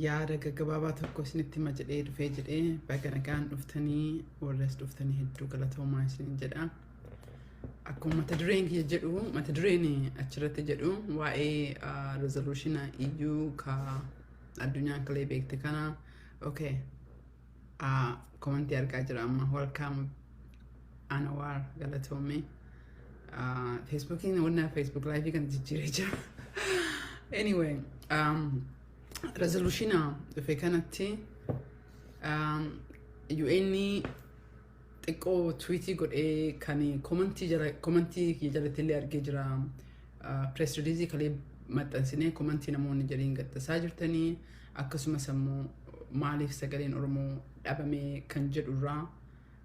Yaada gaggabaabaa tokko isinitti hima jedhee dhufee jedhee. Baga nagaan dhuftanii, warras dhuftanii hedduu galatoomaa isinin jedha. Akkuma mata dureen kiyya jedhu, mata dureen achirratti jedhu waa'ee resolution EU ka addunyaan kalee beekte kana. Okay. Commentii argaa jira amma. Welcome Anwar, galatoomee. Facebookiin wanna Facebook live kan jijjiiree jira. Anyway, resolution dhufe kanatti UN xiqqoo tweetii godhee kan commentii jala, commentii kiyya jalatti illee argee jira. Press release kalee maxxansinee commentii namoonni jaliin gaddasaa jirtanii, akkasumas ammoo maaliif sagaleen Oromoo dhabame kan jedhurraa,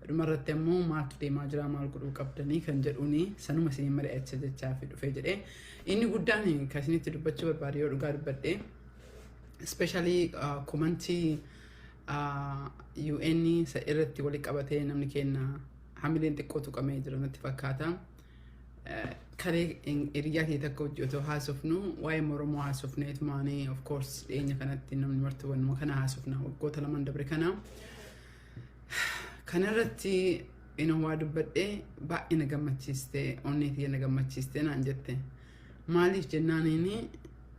dhumarratti ammoo maaltu deemaa jira, maal godhuu qabdanii kan jedhuuni sanuma isin mari'acha jechaa fi dhufee jedhee. Inni guddaan kan isinitti dubbachuu barbaade, yoo dhugaa dubbadhe, especially commentii UN isa irratti wali qabatee namni keenya hamileen xiqqoo tuqamee jira natti fakkaata. Kalee hiriyaa kee takka hojii otoo haasofnu waa'ee Oromoo haasofneetumaanii, of course dhiyeenya kanatti namni marti wanuma kana haasofna, waggoota 2 dabre kana. Kanarratti ina waa dubbadhee, baay'ee na gammachiiste, onnee tiyya na gammachiiste naan jette. Maaliif jennaaniini,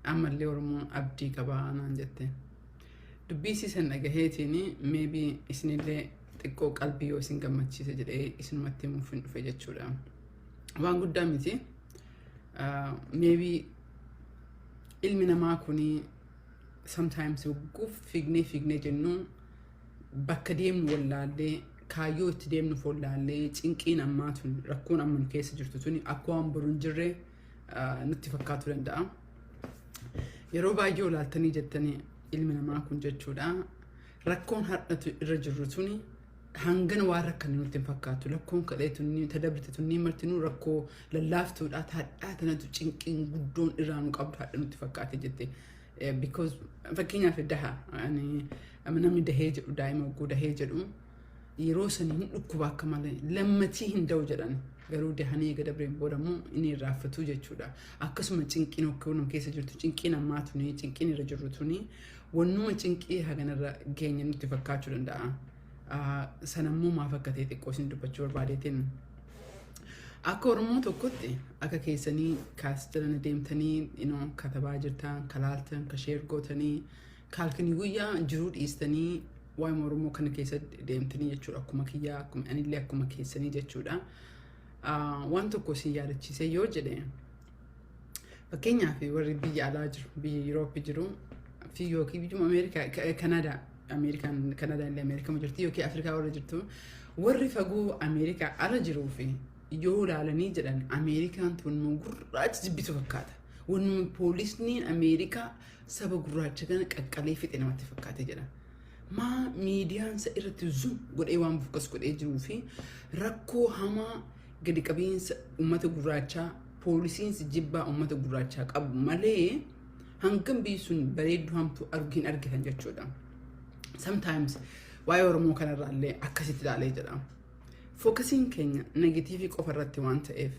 ammallee Oromoon abdii qabaa naan jette. Dubbii siisan dhagaheetiin maybe isinillee xiqqoo qalbii yoo isin gammachiise jedhee isinumatti himuuf hin dhufe jechuudha. Waan guddaa miti. Maybe ilmi namaa kuni sometimes wagguuf fiignee fiignee jennu bakka deemnu wallaallee, kaayyoo itti deemnuuf wallaallee, cinqiin ammaa tun, rakkoon amma nu keessa jirtu tuni akka waan boru hin jirre nutti fakkaatu danda'a. Yeroo baay'ee olaaltanii jettanii ilmi namaa kun jechuudha. Rakkoon har'atu irra jirru tuni hangana waan rakkanne nutti hin fakkaatu. Rakkoon kadhee tunni tadabrite tunni martinuu rakkoo lallaaftuudha. Hadhaa tanatu cinqiin guddoon irraa nu qabdu hadha nutti fakkaate jette. Because fakkeenyaaf daha namni dahee jedhu, daa'ima hogguu dahee jedhu, yeroo sanii hin dhukkuba akka malee, lammatii hin da'u jedhan, garuu dahanii eega dabreen booda immoo inni irraanfatu jechuudha. Akkasuma cinqiin hokkoo keessa jirtu, cinqiin ammaa tuni, cinqiin irra jirru tuni wannuma cinqii haganarra geenye nutti fakkaachuu danda'a. Sanammoo maaf akka ta'e xiqqoo isin dubbachuu barbaadeetiin. Akka Oromoo tokkotti akka keessanii kaas jalana deemtanii katabaa jirtan, kalaaltan, ka share gootanii, kaalkanii guyyaa jiruu dhiistanii waa'ee Oromoo kana keessa deemtanii jechuudha. Akkuma kiyyaa, akkuma anillee akkuma keessanii jechuudha. Waan tokko isin yaadachiise yoo jedhe, fakkeenyaaf warri biyya alaa jiru, biyya Yurooppii jiru fi yookiin biyyuma Ameerikaa, Kanadaa, Ameerikaan Kanadaan illee Ameerikaa jirti, yookiin Afrikaa warra jirtu, warri fagoo Ameerikaa ala jiruu fi yoo ilaalanii jedhan, Ameerikaan tun gurraacha jibbitu fakkaata. Wannuma poolisniin Ameerikaa saba gurraacha kana qaqqalee fixe namatti fakkaate jedha. Maa miidiyaan isa irratti zoom godhee waan focus godhee jiruu fi rakkoo hamaa gadi qabiinsa uummata gurraachaa, poolisiinsi jibbaa uummata gurraachaa qabu malee hangam biyyi sun bareedduu hamtuu argin argitan jechuudha. Sometimes waa'ee Oromoo kanarraallee akkasitti ilaalee jedha. Focusiin keenya negative qofa irratti waan ta'eef,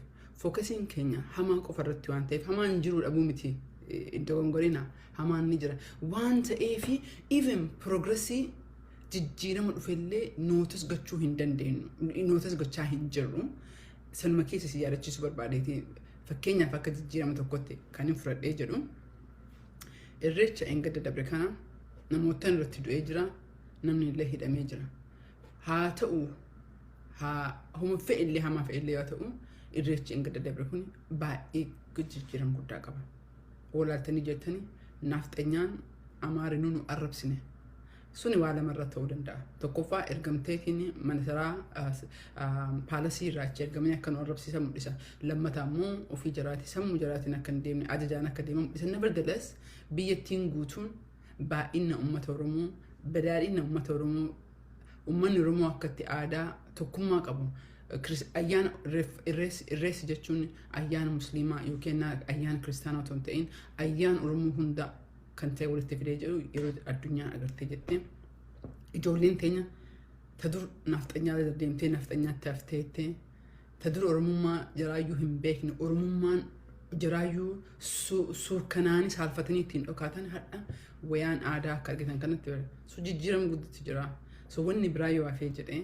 focusiin keenya hamaa qofa irratti waan ta'eef, hamaan jiruu dhabuu miti, iddoo gongorina hamaan ni jira waan ta'eef, even progressii jijjiirama dhufellee notice gochuu hin dandeenyu, notice gochaa hin jirru. Sanuma keessa si yaadachiisuu barbaadeeti. Fakkeenyaaf akka jijjiirama tokkotti kan hin fudhadhee jedhu, Irreecha engadda dabre kana namootaan irratti du'ee jira, namni illee hidhamee jira. Haa ta'u, haa homa fe'illee, hamaa fe'illee yoo ta'u, Irreechi engadda dabre kun baay'ee jijjiirama guddaa qaba. Walaaltanii jettanii naafxanyaan Amaari nu arrabsine. Suni waa lamarra ta'uu danda'a. Tokkoffaa, ergamteetiin mana saraa palaceii irraa achi ergamanii akka nu arrabsiisan mul'isa. Lammataa immoo ofii jaraati sammuu jaraatiin akka hin deemne ajajaan akka deeman mul'isa. Nevertheless, biyyattiin guutuun baay'ina uummata Oromoo, badhaadhina uummata Oromoo, uummanni Oromoo akka itti aadaa tokkummaa qabu. Ayyaana Irreessi jechuun ayyaana Musliimaa yookiin ayyaana Kiristaanaa otoo hin ta'in ayyaana Oromoo hunda kan ta'e walitti fidee jedhu yeroo addunyaan agartee jette. Ijoolleen teenya ta dur nafxanyaa deemtee nafxanyaatti hafteettee, ta dur Oromummaa jaraayyuu hin beekne Oromummaan Jiraayyuu suurkanaanii saalfatanii ittiin dhokaatan hadha wayaan aadaa akka argitan kanatti bara. So jijjiirama guddatu jira. So wanni biraa yoo hafee jedhee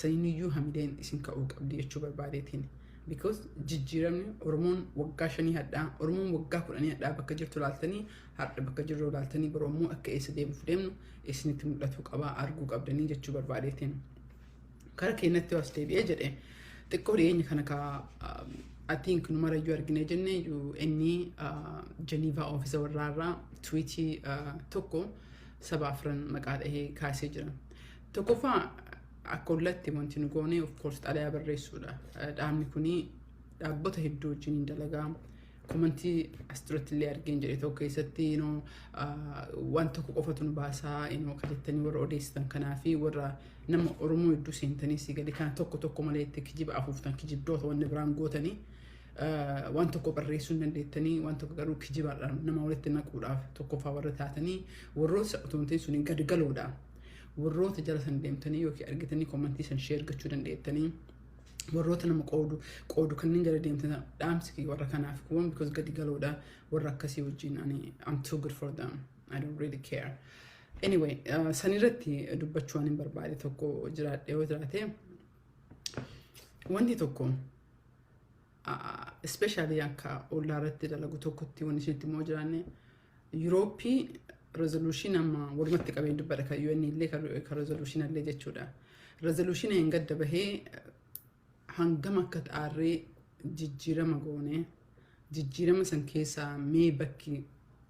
saniyyuu hamileen isin ka'uu qabdi jechuu barbaadeetiin. Because jijjiiramni Oromoon waggaa 5 hadhaa, Oromoon waggaa 10 hadhaa bakka jirtu laaltanii, har'a bakka jirru laaltanii, yeroo immoo akka eessa deemuuf deemnu isinitti mul'atu qabaa, arguu qabdanii jechuu barbaadeetiin. Kara keenyatti as deebi'ee jedhe, xiqqoo dhiyeenya kana ka I think nu marayyuu argine jenne inni Geneva office warraarraa tweetii tokko saba afran maqaa dhahee kaasee jira. Tokkoffaa, akka ollatti wanti nu goone, of course, xalayaa barreessuudha. Dhaabni kuni dhaabbota hedduu wajjin hin dalagaa. Commentii as duratti illee argeen jedhe tokko keessatti waan tokko qofatu nu baasaa ka jettanii warra odeessitan kanaa fi warra nama Oromoo hedduu seentanii si gadi kana tokko tokko malee itti kijiba afuuftan, kijibdoota, wanni biraan gootanii waan tokko barreessuu hin dandeettanii, waan tokko garuu kijibaadhaan nama walitti naquudhaaf tokkoffaa warra taatanii, warroota otoo hin ta'in suniin gadi galoodha. Warroota jala san deemtanii yookiin argitanii commentii san share gochuu dandeettanii, warroota nama qoodu qoodu kanneen jala deemtan, dhaamsi warra kanaaf kuwan because gadi galoodha. Warra akkasii wajjin ani I'm too good for them. I don't really care. Anyway, sanirratti dubbachuu waan hin barbaade tokko jiraadhe yoo jiraate, wanti tokko, especially akka ollaa irratti dalagu tokkotti, wanni isinitti immoo jiraanne, Yurooppii resolution amma walumatti qabeen dubbadha, kan UN illee kan resolution illee jechuudha. Resolution hin gadda bahee hangam akka xaarree jijjiirama goone, jijjiirama san keessaa mee bakki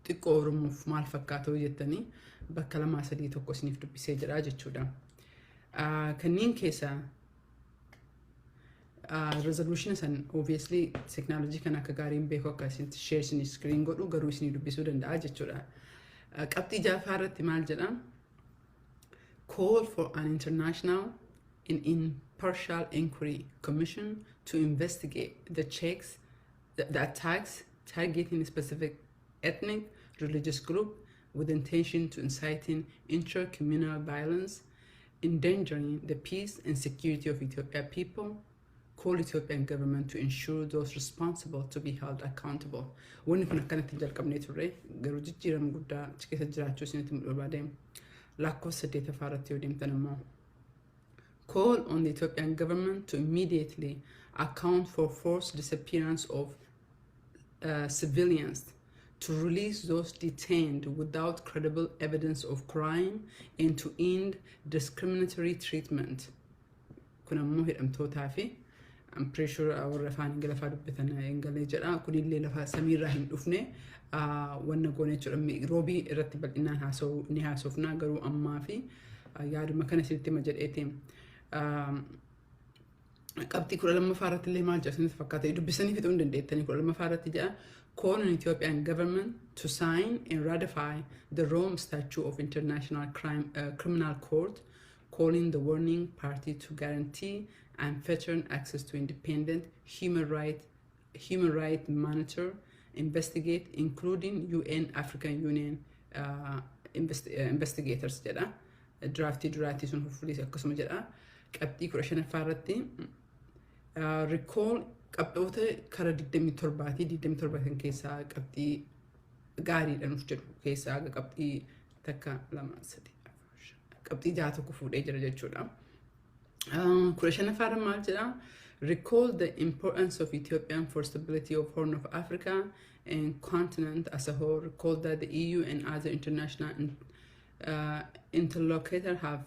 xiqqoo Oromoof maal fakkaata jettanii, bakka lamaa sadii tokko isiniif dubbisee jira jechuudha. Kanneen keessaa resolution san, obviously teknoolojii kan akka gaariin beeku akka isin share isin screen godhu, garuu isinii dubbisuu danda'a jechuudha. Qabxii jaafaa irratti maal jedha? Call for an international and impartial inquiry commission to investigate the attacks targeting a specific ethnic religious group with intention to inciting intra-communal violence, endangering the peace and security of Ethiopia people, call Ethiopian government to ensure those responsible to be held accountable. Wanni kun akkanatti jalqabnee turre, garuu jijjiirama guddaa achi keessa jiraachuu isinitti barbaade. Lakkoofsa saddeetaffaa irratti yoo deemtan immoo, call on the Ethiopian government to immediately account for forced disappearance of civilians, to release those detained without credible evidence of crime, and to end discriminatory treatment. Kun ammoo hidhamtootaa fi I'm pretty sure warra afaan Ingiliffaa dubbatan Ingalee jedha. Kunillee lafa samiirraa hin dhufne wanna goone jechuudha. Roobii irratti bal'inaan haasa'u ni haasofna, garuu ammaa fi yaaduma kana isinitti hima jedheeti. Qabxii 12ffaa irratti illee maal jedha isinitti fakkaata? Dubbisanii fixuu hin dandeettanii. 12ffaa irratti jedha, call on Ethiopian government to sign and ratify the Rome Statute of International Criminal Court, calling the warring party to guarantee unfettered access to independent human right monitor, investigate, including UN, African Union investigators jedha. Draftii duraatii sun hopefully akkasuma jedha. Qabxii 15ffaa irratti recall qabxoota kara 27ti, 27 kan keessaa qabxii gaariidha nuuf jedhu keessaa haga qabxii takka, lama, sadi, afur, shan, qabxii jaha tokko fuudhee jira jechuudha. 15ffaarra maal jedha? Recall the importance of Ethiopian for stability of Horn of Africa and continent as a whole. Recall that the EU and other international interlocutors have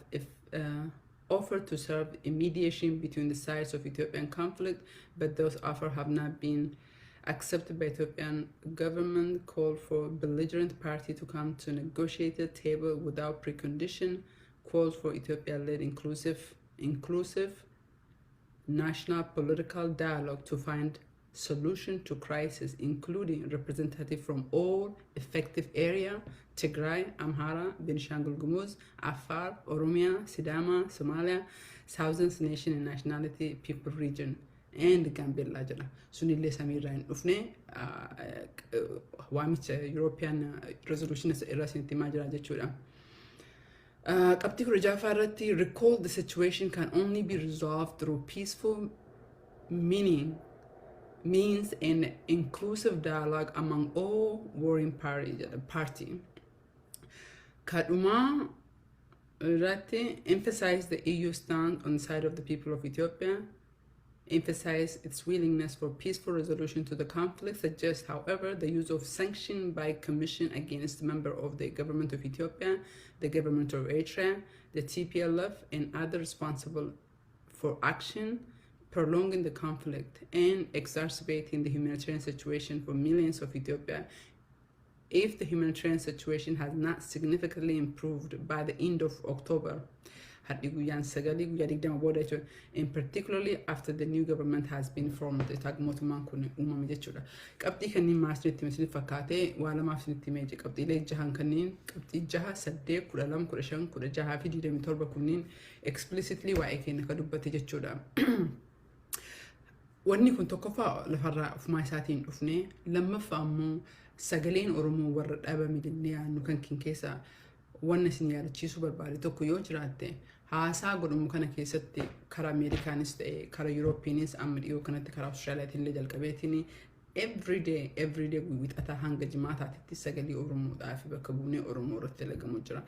offered to serve in mediation between the sides of Ethiopian conflict, but those offers have not been accepted by Ethiopian government. Called for belligerent party to come to negotiated table without precondition. Called for Ethiopia-led inclusive national political dialogue to find solution to crisis, including representative from all affected area, Tigray, Amhara, Benishangul Gumuz, Afar, Oromia, Sidama, Somalia, Southern Nation and Nationality People Region, and Gambella jedha. Sunillee samiirraa hin dhufne, waamicha European resolution irraa isinitti himaa jira jechuudha. Qabxii 16ffaa irratti, recall the situation can only be resolved through peaceful meaning. Means an inclusive dialogue among all warring party. Kadhumaa irratti emphasize the EU stand on the side of the people of Ethiopia, emphasize its willingness for peaceful resolution to the conflict, suggests, however, the use of sanction by commission against member of the government of Ethiopia, the government of Eritrea, the TPLF, and other responsible for action prolonging the conflict and exacerbating the humanitarian situation for millions of Ethiopia if the humanitarian situation has not significantly improved by the end of October. Har'i guyyaan 9, guyyaa 20 booda jechuudha. In particularly after the new government has been formed, taag mootummaan kun uumame jechuudha. Qabxii kanneen maal isinitti hime fakkaatee? Waa lamaaf isinitti himee jira. Qabxiilee jahan kanneen, qabxii 6, 8, 12, 15, 16 fi 27 kunniin explicitly waa'ee keenya kan dubbate jechuudha. Wanni kun tokkoffaa lafarraa ofumaa isaatiin dhufnee, lammaffaa ammoo sagaleen Oromoo warra dhabame jennee yaadnu kan kin keessa wanna isin yaadachiisuu barbaade tokko yoo jiraatte, haasaa godhamu kana keessatti karaa Ameerikaanis ta'e, karaa Yuroopiinis, amma dhiyoo kanatti karaa Awustiraaliyaatiin illee jalqabeetiin everyday, everyday, wixataa hanga jimaataatitti sagalee Oromoodhaa fi bakka buunee Oromoo irratti dalagamu jira.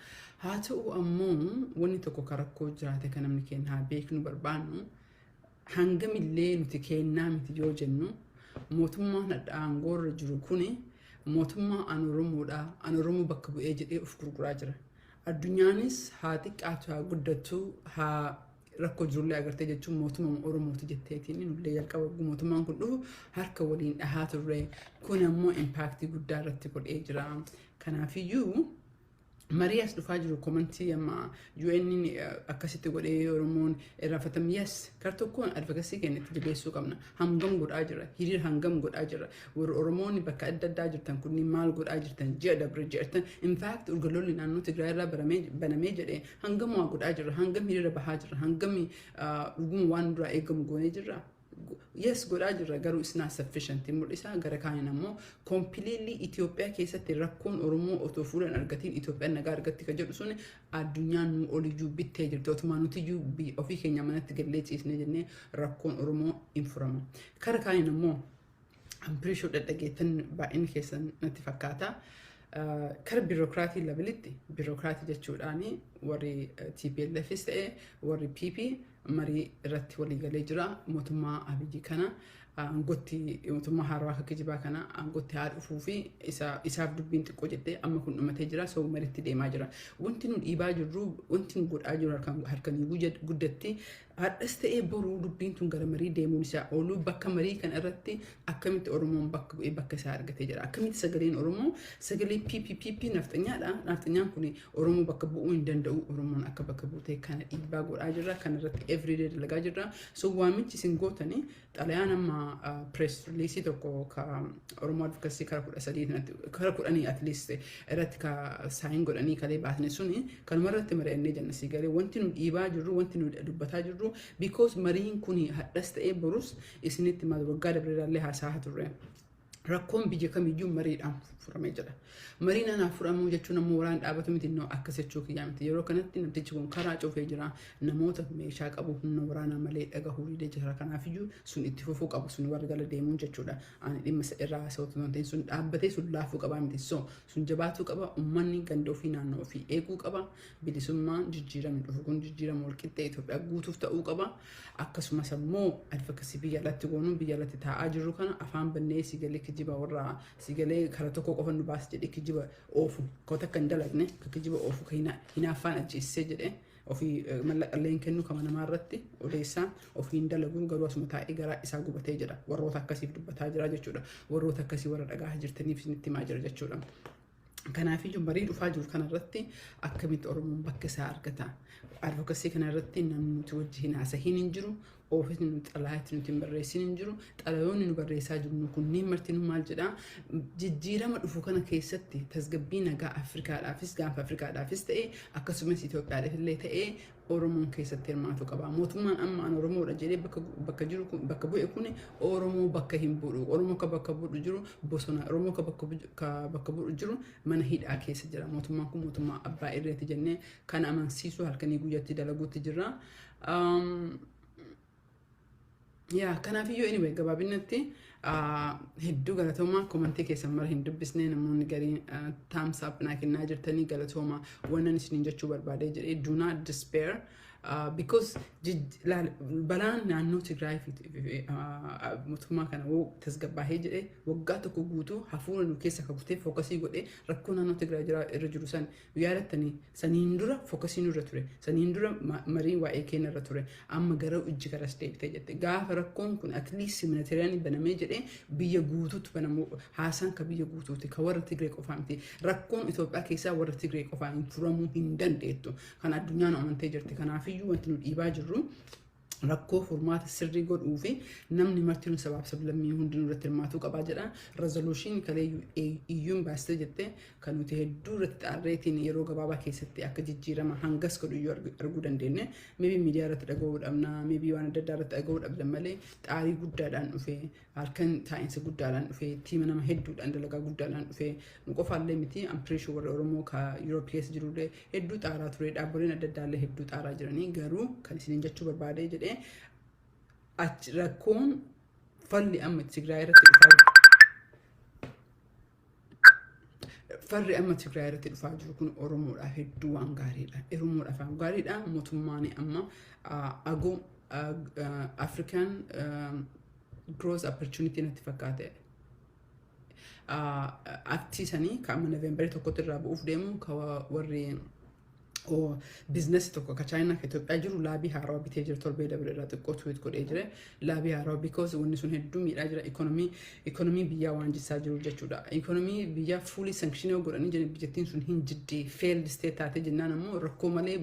Haa ta'u ammoo wanni tokko kan rakkoo jiraate kan namni keenya haa beeknu barbaannu, hangamillee nuti kennaa miti yoo jennu, mootummaan hadha aangoorra jiru kuni mootummaa an Oromoodha, an Oromoo bakka bu'ee jedhee of gurguraa jira. Addunyaanis haa xiqqaatu haa guddattu haa rakkoo jirullee agartee jechuun mootummaa Oromooti jetteetiin nullee jalqaba mootummaan kun dhufu harka waliin dhahaa turre. Kun ammoo impact guddaa irratti godhee jira. Kanaafiyyuu marii as dhufaa jiru, comment amma UN akkasitti godhee Oromoon irraanfatame, yes, kar tokkoon advocacy keenya itti jabeessuu qabna. Hangam godhaa jira? Hiriira hangam godhaa jira? Warri Oromoonni bakka adda addaa jirtan kunniin maal godhaa jirtan? Ji'a dabre ji'atan, in fact, urgaloolli naannoo Tigraay irraa banamee jedhee hangam waa godhaa jira? Hangam hiriira bahaa jira? Hangam dhuguma waan duraa eegamu goonee jirra? Yes, godhaa jirra, garuu is not sufficient mul'isa. Gara kaaniin ammoo completely Itoophiyaa keessatti rakkoon Oromoo otoo fuula hin argatiin Itoophiyaan nagaa argatti kan jedhu sun addunyaan nu oliyyuu bittee jirti. Otumaa nutiyyuu ofii keenya manatti gallee ciisnee jennee rakkoon Oromoo hin furama. Kara kaaniin ammoo I'm pretty sure dhadhageettan baay'inni keessan natti fakkaata. Kara bureaucracy levelitti, bureaucracy jechuudhaani warri TPLFs ta'e warri PP marii irratti waliigalee jira. Mootummaa Abiyyi kana aangootti, mootummaa haarawaa akka kijibaa kana aangootti haa dhufuu fi isaaf dubbiin xiqqoo jettee amma kun dhumatee jira, so mariitti deemaa jira. Wanti nu dhiibaa jirru, wanti nu godhaa jiru harkanii guddatti hadhas ta'ee boruu dubbiin tun gara marii deemuun isaa oolu. Bakka marii kana irratti akkamitti Oromoon bakka bu'ee bakka isaa argatee jira? Akkamitti sagaleen Oromoo, sagalee PPPP nafxanyaadha, nafxanyaan kun Oromoo bakka bu'uu hin danda'u, Oromoon akka bakka buutee kana dhiibbaa godhaa jirra. Kana irratti everyday dalagaa jirra. So waamichi isin gootanii, xalayaan amma press release tokko ka Oromoo Advocacy kara 13, kara 10 at least irratti ka sign godhanii kalee baasne suni kanuma irratti mari'annee jenna. Si galee, wanti nu dhiibaa jirru, wanti nu dubbataa jirru, because mariin kun hadhas ta'ee borus isinitti maal waggaa dabreeraallee haasaa turre. Rakkoon biyya kamiyyuu mariidhaan furamee jira. Mariin anaa furamuu jechuun ammoo waraana dhaabatu miti, innoo akkas jechuu kiyyaa miti. Yeroo kanatti namtichi kun karaa cufee jira. Namoota meeshaa qabu humna waraanaa malee dhagahuu didee jira. Kanaafiyyuu sun itti fufuu qabu, sun warra gala deemuun jechuudha. Ani dhimma irraa haasawatu waan ta'eef sun dhaabbatee sun laafuu qabaa miti. So sun jabaatuu qaba. Uummanni ganda ofii, naannoo ofii eeguu qaba. Bilisummaan jijjiiramni dhufu kun jijjiirama walqixxee Itoophiyaa guutuuf ta'uu qaba. Akkasumas ammoo advocacy biyya alatti goonuu, biyya alatti taa'aa jirru kana afaan bannee sigalee kijiba warra sigalee kara tokko qofa nu baas jedhee kijiba oofu, kota akka hin dalagne ka kijiba oofu, ka hinaaffaan ajjeessee jedhee ofii mallaqallee hin kennu, kama namaa irratti odeessaa ofii hin dalagu, garuu asuma taa'ee garaa isaa gubatee jedha. Warroota akkasiif dubbataa jira jechuudha. Warroota akkasii warra dhagaa jirtaniif isinitti himaa jira jechuudha. Kanaafiyyuu marii dhufaa jiru kanarratti akkamitti Oromoon bakka isaa argata? Advocacy kanarratti namni nuti wajjin haasahiin hin jiru. Oofisni nuti xalayaatti nuti hin barreessin hin jiru. Xalayoonni nu barreessaa jirru kunneen martinuu maal jedhaa? Jijjiirama dhufu kana keessatti tasgabbii nagaa Afrikaadhaafis, gaanfa Afrikaadhaafis ta'e, akkasumas Itoophiyaadhaaf illee ta'e, Oromoon keessatti hirmaatu qaba. Mootummaan amma an Oromoodha jedhee bakka jiru kun, bakka bu'e kun Oromoo bakka hin bu'u. Oromoo akka bakka bu'u jiru bosona, Oromoo akka bakka bu'u jiru mana hidhaa keessa jira. Mootummaan kun mootummaa abbaa irreeti jennee kan amansiisu halkanii guyyaatti dalaguutti jirra. Yaa, kanaafiyyuu anyway gabaabinatti Hedduu galatooma. Commentii keessan mara hin dubbisne. Namoonni gariin thumbs up naa kennaa jirtanii, galatooma. Wannan isiniin jechuu barbaadee jedhee, do not despair. Because balaan naannoo Tigraay fi mootummaa kana woo tasgabbaahee jedhee, waggaa tokko guutuu hafuura nu keessa kakutee focusii godhee rakkoo naannoo Tigraay jira irra jiru san yaadattanii, saniin dura focusii nurra ture, saniin dura mariin waa'ee keenya irra ture. Amma gara ijji garas deebitee jette. Gaafa rakkoon kun at least humanitarian banamee jedhee, biyya guutuutti banamuu, haasaan ka biyya guutuuti, ka warra Tigree qofaa miti. Rakkoon Itoophiyaa keessaa warra Tigree qofaa hin furamuu hin dandeettu. Kan addunyaan amantee jirti. Kanaafiyyuu wanti nu dhiibaa jirru rakkoo furmaata sirrii godhuu fi namni martinuu, sabaaf sablammii hundinuu irratti hirmaatuu qabaa jedha. Resolution kalee iyyuun baastee jette kan nuti hedduu irratti xaarreetiin yeroo gabaabaa keessatti akka jijjiirama hangas godhu iyyuu arguu dandeenye. Maybe miidiyaa irratti dhaga'uu dhabna, maybe waan adda addaa irratti dhaga'uu dhabna malee, xaarii guddaadhaan dhufee, halkan taa'insa guddaadhaan dhufee, teama nama hedduudhaan, dalagaa guddaadhaan dhufee. Nu qofaallee miti, I'm pretty sure warra Oromoo ka Europe keessa jirullee hedduu xaaraa ture, dhaabboleen adda addaallee hedduu xaaraa jiranii. Garuu kan isiniin jechuu barbaadee jedhee, achi rakkoon falli amma Tigraay irratti dhufaa, farri amma Tigraay irratti dhufaa jiru kun Oromoodhaaf hedduu waan gaariidha. Oromoodhaaf waan gaariidha. Mootummaan amma agoo African Growth Opportunity natti fakkaate. Actii sanii ka amma Novemberii 1tti irraa bu'uuf deemu, ka warri businessii tokko ka Chaayinaa ka Itoophiyaa jiru lobby haarawaa bitee jira, torbee dabre irraa xiqqoo tweet godhee jira, lobby haarawaa, because wanni sun hedduu miidhaa jira, economy biyyaa waan jissaa jiru jechuudha. Economy biyyaa fully sanctionii godhanii jiran, biyyattiin sun hin jiddee, failed state taatee jennaan ammoo rakkoo malee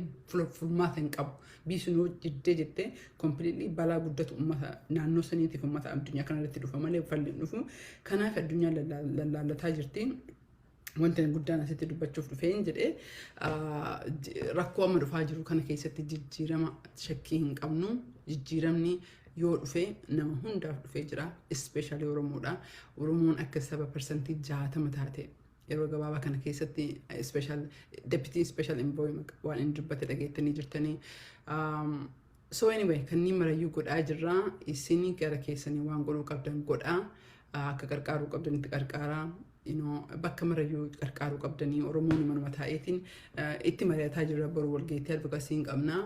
furmaata hin qabu. Biyyi sun yoo jiddee jettee completely, balaa guddatu uummata naannoo saniitiif uummata addunyaa kanarratti dhufa malee falli hin dhufu. Kanaaf addunyaan lallaallataa jirti. Wanti guddaan asitti dubbachuuf dhufeen jedhee, rakkoo amma dhufaa jiru kana keessatti jijjiirama shakkii hin qabnu. Jijjiiramni yoo dhufe nama hundaaf dhufee jira, especially Oromoodha. Oromoon akka saba 60% taate yeroo gabaabaa kana keessatti special deputy special envoy waan inni dubbate dhageettanii jirtanii. So anyway, kanneen marayyuu godhaa jirra. Isin gara keessanii waan godhuu qabdan godhaa. Akka qarqaaruu qabdanitti qarqaaraa. Bakka marayyuu qarqaaruu qabdanii, Oromoon manuma taa'eetiin itti mari'ataa jirra. Boru walgeettii advocacy hin qabna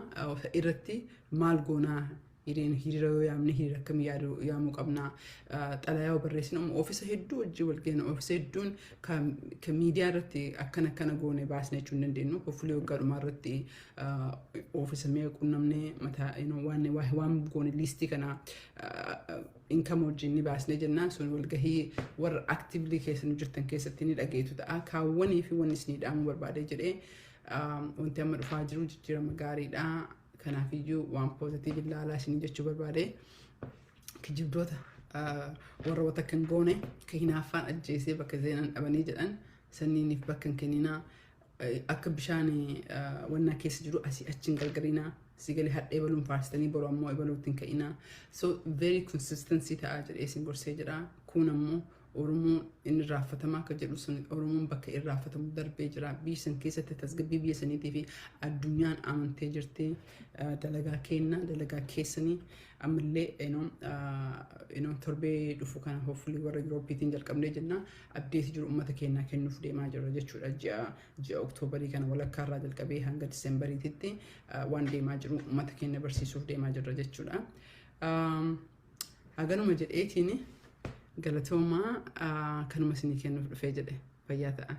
irratti maal goonaa, hiriira yoo yaamne hiriira akkamii yaamuu qabna, xalayaa yoo barreessinu, office hedduu wajjin walgeena, office hedduun kan miidiyaa irratti akkana akkana goone baasne jechuu hin dandeenyu. Hopefully waggaa dhumaa irratti office meeqa qunnamnee mataa waan goone listii kana income wajjin ni baasne jennaan, sun walgahii warra actively keessa nu jirtan keessatti ni dhageetu ta'a. Kaawwanii fi wanni isinii dhaamuu barbaade jedhee, wanti amma dhufaa jiru jijjiirama gaariidha. Kanaafiyyuu waan positive ilaalaa isinii jechuu barbaade. Kijibdoota warra wata kan goone ka hinaaffaan ajjeesee bakka seenan dhabanii jedhan sanniiniif bakka hin kenninaa. Akka bishaan wannaa keessa jiru asii achi hin gargarinaa. Si galee hadhee baluun faarsitanii boru ammoo ebaluutti hin ka'inaa. So very consistency ta'a jedhee isin gorsee jira. Kun ammoo Oromoon inni irraanfatamaa akka jedhu sun, Oromoon bakka irraanfatamu darbee jira. Biyya san keessatti tasgabbii biyya saniitii fi addunyaan amantee jirti. Dalagaa kenna, dalagaa keessanii ammallee torbee dhufu kana hopefully warra Yuroopiitiin jalqabnee jenna, updateii jiru uummata keenyaa kennuuf deemaa jirra jechuudha. Ji'a Oktoobarii kana walakkaarraa jalqabee hanga Diseembariititti waan deemaa jiru uummata keenya barsiisuuf deemaa jirra jechuudha. Haganuma jedheetiin, galatoomaa. Kanuma isinii kennuuf dhufee jedhe. Fayyaa ta'a.